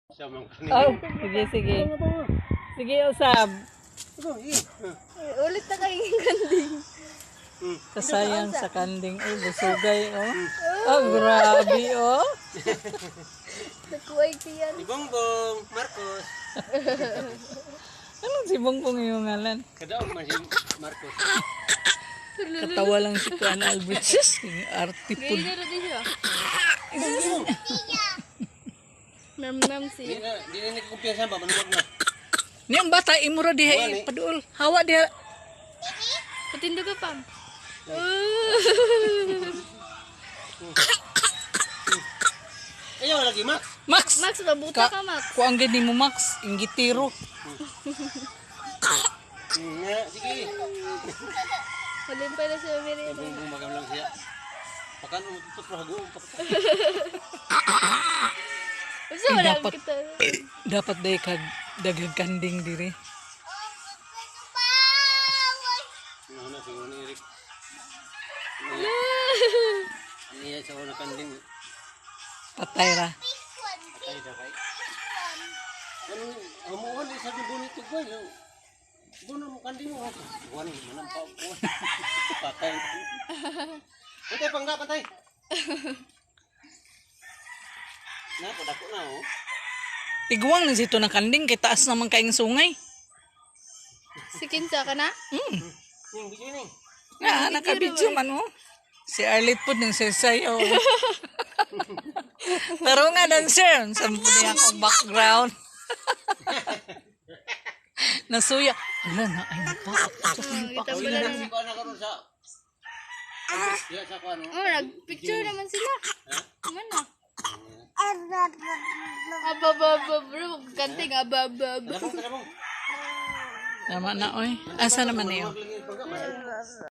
Siya mang Oh, sige, sige. Sige, usab. Ulit na kayong kanding. Kasayang sa kanding. Ay, busugay, oh. Oh, grabe, oh. Nakuhay tiyan. Si Bongbong Marcos. Anong si Bongbong yung ngalan? Kadaog man si Marcos. Katawa lang si Kuan Albert. Sus, yung arte po. Ganyan na rin siya. Nam-nam Di siya. na di na nagkumpiyansa ba manuwag na. Ni ang bata, imura diha, Wala, eh, eh. paduol. Hawa diha. Patindo ka pam. Ayaw lagi Max. Max! Max, mabuta ka, Max. Kuang gani mo, Max. Ingitiro. Nga, sige. Malimpay na siya Si merienda. Bongbong magam lang siya. Pakan mo tutok ra hago. Unsa Eh, wala dapat- kita. Dapat day kag daghang kanding diri. Ano na siguro ni Eric. Niya sa una kanding. Patay ra. Patay na kay. Ano amuan di sa bunit ko boy. Buno mo kanding mo. Buwan manampa ko. Patay. Patay pangga patay. Na padako na oh. Tiguang na sito ng kanding kay taas naman kayong sungay. Si Kinsa ka na? Ning video ning. Nga, nakabidyo man mo. Si Arlit po ng sasayaw. Pero nga dancer, sa po niya akong background. Nasuya. Wala na, ay napa. Kita Uy, pala na na. si ko na karon sa. Ya sa ko ano. Oh, nag-picture naman sila. Man na. Aba, aba, aba, bro. Kanting, aba, aba, aba. Tabong tabong. Tama na, oy. Asa naman niyo? Lagi pangga.